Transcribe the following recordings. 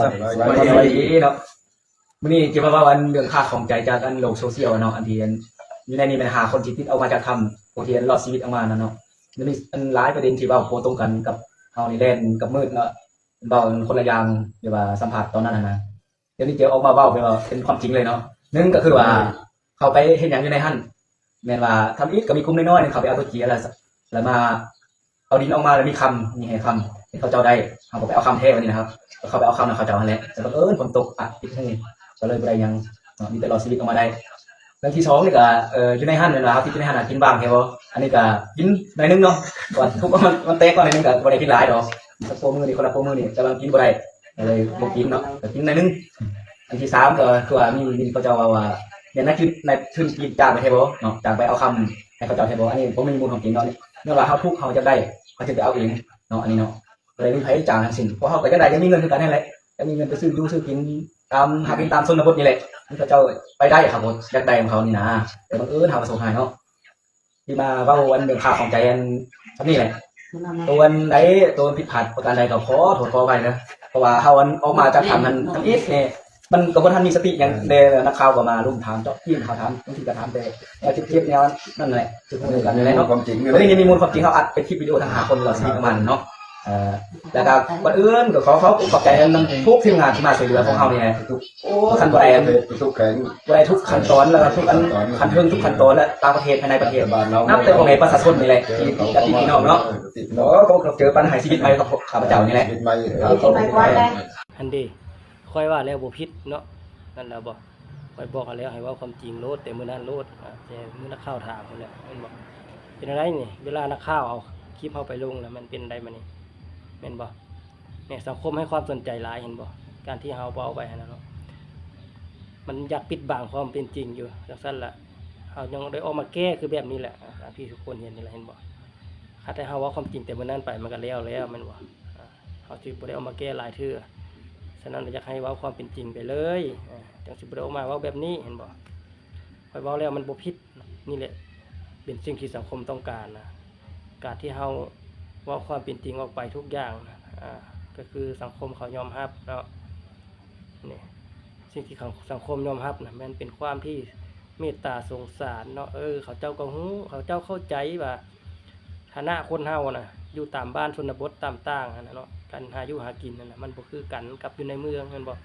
ສະບາຍດີເນາະ. ມື້ນີ້ຈະມາເວົ້າອັນເລື່ອງຄາຂອງໃຈຈາກອັນໂລກໂຊຊຽວເນາະ ອັນທີ່ອັນຢູ່ໃນນີ້ແມ່ນຫ້າຄົນທີ່ຕິດອອກມາຈາກຖ້ຳ ຜູ້ທີ່ອັນລອດຊີວິດອອກມານັ້ນເນາະ. ແລ້ວມີອັນຫຼາຍປະເດັນທີ່ເວົ້າບໍ່ຕົງກັນກັບເຮົານີ້ ແລ່ນກັບມືດເນາະ ເວົ້າຄົນລະຢ່າງ ຫຼືວ່າສຳພາດຕອນນັ້ນຫັ້ນນະ. ດຽວນີ້ຈະອອກມາເວົ້າແບບວ່າເປັນຄວາມຈິງເລີຍເນາະ. ໜຶ່ງກໍຄືວ່າ ເຂົາໄປເຮັດຫຍັງຢູ່ໃນຫັ້ນ ແມ່ນວ່າທຳອິດກໍມີກຸ່ມນ້ອຍໆໜຶ່ງເຂົາໄປເອົາຕົວເຈຍ ແລ້ວ ແລ້ວມາເອົາດິນອອກມາ ແລ້ວມີຄຳ ມີໃຫ້ຄຳ ໃຫ້ເຂົາເຈົ້າໄດ້. ເຮົາກໍໄປເອົາຄຳແທ້ບັດນີ້ນະ ເຮົາເຂົ້າໄປເອົາຄຳນຳເຂົາເຈົ້າຫັ້ນແຫຼະ ແຕ່ບັງເອີນຝົນຕົກປະຕິດຫູ ກໍເລີຍບໍ່ໄດ້ຫຍັງເນາະ ມີແຕ່ລອດຊີວິດອອກມາໄດ້. ເລື່ອງທີສອງນີ້ກໍ ເອີ ຢູ່ໃນຫັ້ນແມ່ນວ່າເຮົາຕິດຢູ່ໃນຫັ້ນນະ ກິນບາງແທ້ບໍ່? ອັນນີ້ກໍກິນໜ້ອຍໜຶ່ງເນາະ ວ່າທຸກມັນ ມັນແຕກກ່ອນໜ້ອຍໜຶ່ງ ກໍບໍ່ໄດ້ກິນຫຼາຍດອກ ສັກໂປມືນີ້ ຄົນລະໂປມືນີ້ ແຕ່ວ່າກິນບໍ່ໄດ້ ກໍເລີຍບໍ່ກິນເນາະ ກໍກິນໜ້ອຍໜຶ່ງ. ອັນທີສາມກໍຄືວ່າມີຍິນເຂົາເຈົ້າເວົ້າວ່າ ແມ່ນນາຍທຶນ ນາຍທຶນຈີນຈ້າງໄປແທ້ບໍ່ເນາະ ຈ້າງໄປເອົາຄຳໃຫ້ເຂົາເຈົ້າແທ້ບໍ່? ອັນນີ້ບໍ່ມີມູນຄວາມຈິງເນາະ ຍ້ອນວ່າເຮົາທຸກເຮົາຢາກໄດ້ ເຮົາຈຶ່ງໄປເອົາເອງເນາະ ອັນນີ້ເນາະ ບໍ່ໄດ້ມີໃຜຈ້າງທັງສິ້ນ ພວກເຮົາກໍຢາກໄດ້ ຢາກມີເງິນຄືກັນຫັ້ນແຫຼະ ຢາກມີເງິນໄປຊື້ຢູ່ຊື້ກິນຕາມ ຫາກິນຕາມຊົນນະບົດນີ້ແຫຼະ ເຂົາເຈົ້າໄປໄດ້ ເຮົາກໍຢາກໄດ້ຂອງເຂົານີ້ນາ ແຕ່ບັງເອີນເຮົາປະສົບຮ້າຍເນາະ. ທີ່ມາເວົ້າອັນເລື່ອງຄາຂອງໃຈອັນ ອັນນີ້ແຫຼະ ໂຕອັນໃດ ໂຕຜິດພາດປະການໃດກໍຂໍໂທດຂໍອະໄພເດີ ເພາະວ່າເຮົາອັນອອກມາຈາກຖ້ຳຫັ້ນທຳອິດນີ້ ມັນກໍບໍ່ທັນມີສະຕິຫຍັງແດ່ ນັກຂ່າວກໍມາລຸມຖາມເຈາະຈີນ ເຂົາຖາມ ບາງທີກໍຖາມແຕ່ແນວເຈັບໆ ແນວນັ້ນແຫຼະ ຄືກັນນັ້ນແຫຼະເນາະ. ຄວາມຈິງ ມື້ນີ້ມີມູນຄວາມຈິງ ເຮົາອັດເປັນຄລິບວິດີໂອທັງຫ້າຄົນ ລອດຊີວິດປະມານເນາະ. ເອີ ແລ້ວກໍກ່ອນອື່ນກໍຂໍຂອບອົກຂອບໃຈນຳທຸກທີມງານທີ່ມາຊ່ວຍເຫຼືອພວກເຮົານີ້ແຫຼະ ໂອ້ ຄັນບໍ່ໄດ້ອັນ ທຸກແຂວງ ບໍ່ໄດ້ທຸກຂັ້ນຕອນ ແລ້ວກໍທຸກອັນ ຂັ້ນເທິງ ທຸກຂັ້ນຕອນ ແລະ ຕ່າງປະເທດ ພາຍໃນປະເທດ ນັບແຕ່ພໍ່ແມ່ປະຊາຊົນນີ້ແຫຼະ ທີ່ ທີ່ພີ່ນ້ອງເນາະ ເນາະ ກໍເຈີປັນໃຫ້ຊີວິດໃໝ່ກັບຂ້າພະເຈົ້ານີ້ແຫຼະ ຊີວິດໃໝ່ ເອີ ຊີວິດໃໝ່ກ່ອນແຫຼະ. ຫັ້ນເດ ຂ້ອຍວ່າແລ້ວບໍ່ຜິດເນາະ ນັ້ນລະບໍ່ ຂ້ອຍບອກຫັ້ນແລ້ວ ໃຫ້ເວົ້າຄວາມຈິງໂລດ ແຕ່ມື້ນັ້ນໂລດ ແຕ່ມື້ນັກຂ່າວຖາມພຸ້ນແຫຼະ ແມ່ນບໍ່? ເປັນຈັ່ງໃດນີ້ ເວລານັກຂ່າວເອົາຄລິບເຮົາໄປລົງແລ້ວ ມັນເປັນໃດບັດນີ້ ແມ່ນບໍ່? ແມ່ນ ສັງຄົມໃຫ້ຄວາມສົນໃຈຫຼາຍ ເຫັນບໍ່? ການທີ່ເຮົາເວົ້າໄປຫັ້ນນະເນາະ ມັນຢາກປິດບັງຄວາມເປັນຈິງຢູ່ ຈັ່ງຊັ້ນລະ ເຮົາຍັງໄດ້ອອກມາແກ້ຄືແບບນີ້ແຫຼະ ຕາມທີ່ທຸກຄົນເຫັນນີ້ແຫຼະ ເຫັນບໍ່? ຄັນແຕ່ເຮົາເວົ້າຄວາມຈິງແຕ່ມື້ນັ້ນໄປ ມັນກໍແລ້ວແລ້ວ ແມ່ນບໍ່? ເຮົາຊິບໍ່ໄດ້ອອກມາແກ້ຫຼາຍເທື່ອ ສະນັ້ນ ຢາກໃຫ້ເວົ້າຄວາມເປັນຈິງໄປເລີຍ ຈັ່ງຊິບໍ່ໄດ້ອອກມາເວົ້າແບບນີ້ ເຫັນບໍ່? ຂ້ອຍເວົ້າແລ້ວມັນບໍ່ຜິດ ນີ້ແຫຼະ ເປັນສິ່ງທີ່ສັງຄົມຕ້ອງການນະ ການທີ່ເຮົາເວົ້າຄວາມເປັນຈິງອອກໄປທຸກຢ່າງນະ ອາ ກໍຄືສັງຄົມເຂົາຍອມຮັບເນາະ ນີ້ ສິ່ງທີ່ເຂົາ ສັງຄົມຍອມຮັບນະ ແມ່ນເປັນຄວາມທີ່ເມດຕາສົງສານເນາະ ເອີ ເຂົາເຈົ້າກໍຮູ້ ເຂົາເຈົ້າເຂົ້າໃຈວ່າ ຖານະຄົນເຮົານະ ຢູ່ຕາມບ້ານຊົນນະບົດຕາມຕ່າງຫັ້ນນະເນາະ ການຫາຢູ່ຫາກິນຫັ້ນນະ ມັນບໍ່ຄືກັນກັບຢູ່ໃນເມືອງ ແມ່ນບໍ່?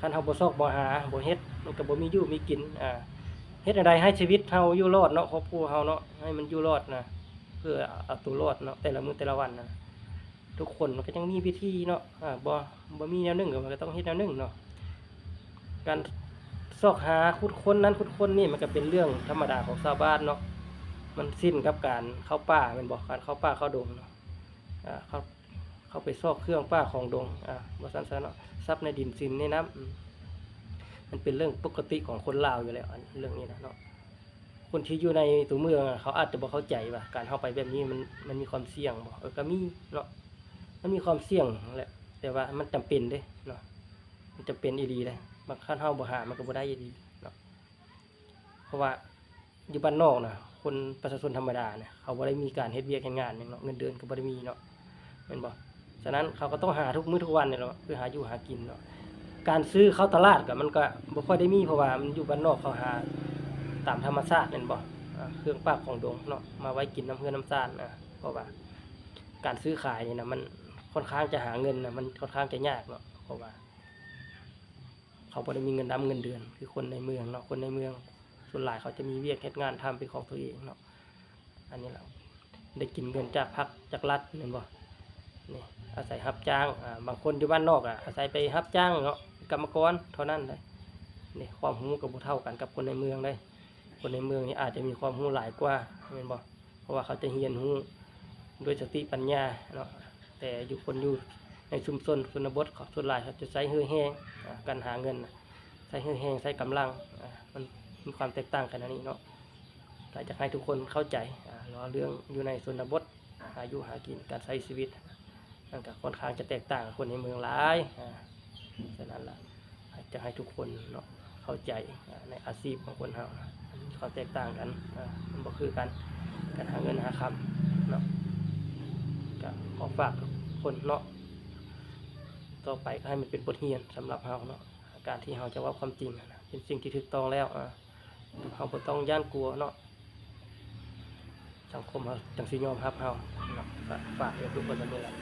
ຄັນເຮົາບໍ່ຊອກບໍ່ຫາ ບໍ່ເຮັດ ມັນກໍບໍ່ມີຢູ່ມີກິນ ອາ ເຮັດແນວໃດໃຫ້ຊີວິດເຮົາຢູ່ລອດເນາະ ຄອບຄົວເຮົາເນາະ ໃຫ້ມັນຢູ່ລອດນະ ເພື່ອເອົາໂຕລອດເນາະ ແຕ່ລະມື້ແຕ່ລະວັນນະ ທຸກຄົນມັນກໍຍັງມີວິທີເນາະ ອາ ບໍ່ ບໍ່ມີແນວໜຶ່ງກໍ ມັນກໍຕ້ອງເຮັດແນວໜຶ່ງເນາະ. ການຊອກຫາຂຸດຄົ້ນນັ້ນຂຸດຄົ້ນນີ້ ມັນກໍເປັນເລື່ອງທຳມະດາຂອງຊາວບ້ານເນາະ ມັນຊິນກັບການເຂົ້າປ່າແມ່ນບໍ່? ການເຂົ້າປ່າເຂົ້າດົງເນາະ ອາ ເຂົ້າ ເຂົ້າໄປຊອກເຄື່ອງປ່າຂອງດົງ ອາ ວ່າຊັ້ນຊະເນາະ ຊັບໃນດິນສິນໃນນ້ຳ ອາ ມັນເປັນເລື່ອງປົກກະຕິຂອງຄົນລາວຢູ່ແລ້ວ ອັນເລື່ອງນີ້ນະເນາະ. ຄົນທີ່ຢູ່ໃນຕົວເມືອງອະ ເຂົາອາດຈະບໍ່ເຂົ້າໃຈວ່າການເຮົາໄປແບບນີ້ມັນ ມັນມີຄວາມສ່ຽງບໍ່? ເອີ ກໍມີເນາະ ມັນມີຄວາມສ່ຽງຫັ້ນແຫຼະ ແຕ່ວ່າມັນຈຳເປັນເດ້ເນາະ ມັນຈຳເປັນອີ່ຫຼີເດ້ ບາງຄັ້ງເຮົາບໍ່ຫາມັນກໍບໍ່ໄດ້ອີ່ຫຼີເນາະ ເພາະວ່າຢູ່ບ້ານນອກນະ ຄົນປະຊາຊົນທຳມະດານະ ເຂົາບໍ່ໄດ້ມີການເຮັດວຽກເຮັດງານຫຍັງເນາະ ເງິນເດືອນກໍບໍ່ໄດ້ມີເນາະ ແມ່ນບໍ່? ສະນັ້ນເຂົາກໍຕ້ອງຫາທຸກມື້ທຸກວັນນີ້ແຫຼະ ເພື່ອຫາຢູ່ຫາກິນເນາະ ການຊື້ເຂົ້າຕະຫຼາດກໍ ມັນກໍບໍ່ຄ່ອຍໄດ້ມີ ເພາະວ່າມັນຢູ່ບ້ານນອກ ເຂົາຫາຕາມທຳມະຊາດແມ່ນບໍ່? ອາ ເຄື່ອງປ່າຂອງດົງເນາະ ມາໄວ້ກິນນຳເຮືອນນຳຊານ ອາ ເພາະວ່າການຊື້ຂາຍນີ້ນະ ມັນຄ່ອນຂ້າງຈະຫາເງິນນະ ມັນຄ່ອນຂ້າງຈະຍາກເນາະ ເພາະວ່າເຂົາບໍ່ໄດ້ມີເງິນດຳເງິນເດືອນຄືຄົນໃນເມືອງເນາະ ຄົນໃນເມືອງສ່ວນຫຼາຍເຂົາຈະມີວຽກເຮັດງານທຳເປັນຂອງຕົວເອງເນາະ ອັນນີ້ລະ ໄດ້ກິນເງິນຈາກພັກຈາກລັດແມ່ນບໍ່? ນີ້ອາໄສຮັບຈ້າງ ອາ ບາງຄົນຢູ່ບ້ານນອກອະ ອາໄສໄປຮັບຈ້າງເນາະ ເປັນກຳມະກອນເທົ່ານັ້ນເດ້ ນີ້ຄວາມຮູ້ກໍບໍ່ເທົ່າກັນກັບຄົນໃນເມືອງເດ້ ຄົນໃນເມືອງນີ້ອາດຈະມີຄວາມຮູ້ຫຼາຍກວ່າແມ່ນບໍ່? ເພາະວ່າເຂົາຈະຮຽນຮູ້ດ້ວຍສະຕິປັນຍາເນາະ ແຕ່ຢູ່ ຄົນຢູ່ໃນຊຸມຊົນຊົນນະບົດ ເຂົາສ່ວນຫຼາຍເຂົາຈະໃຊ້ເຫື່ອແຮງ ອາ ການຫາເງິນນະ ໃຊ້ເຫື່ອແຮງ ໃຊ້ກຳລັງ ອາ ມັນມີຄວາມແຕກຕ່າງກັນອັນນີ້ເນາະ ກໍຢາກໃຫ້ທຸກຄົນເຂົ້າໃຈ ອາ ເລື່ອງຢູ່ໃນຊົນນະບົດ ຫາຢູ່ຫາກິນ ການໃຊ້ຊີວິດ ມັນກໍຄ່ອນຂ້າງຈະແຕກຕ່າງກັບຄົນໃນເມືອງຫຼາຍ ອາ ສະນັ້ນລະ ຢາກໃຫ້ທຸກຄົນເນາະ ເຂົ້າໃຈ ອາ ໃນອາຊີບຂອງຄົນເຮົາ ມັນມີຄວາມແຕກຕ່າງກັນ ອາ ມັນບໍ່ຄືກັນ ການຫາເງິນຫາຄຳເນາະ ກໍຂໍຝາກທຸກຄົນເນາະ ຕໍ່ໄປກໍໃຫ້ມັນເປັນບົດຮຽນສຳລັບເຮົາເນາະ ການທີ່ເຮົາຈະເວົ້າຄວາມຈິງຫັ້ນນະ ເປັນສິ່ງທີ່ຖືກຕ້ອງແລ້ວ ອາ ເຮົາບໍ່ຕ້ອງຢ້ານກົວເນາະ ສັງຄົມເຮົາຈັ່ງຊິຍອມຮັບເຮົາເນາະ. ກໍຝາກໃຫ້ທຸກຄົນເທົ່ານີ້ແຫຼະ.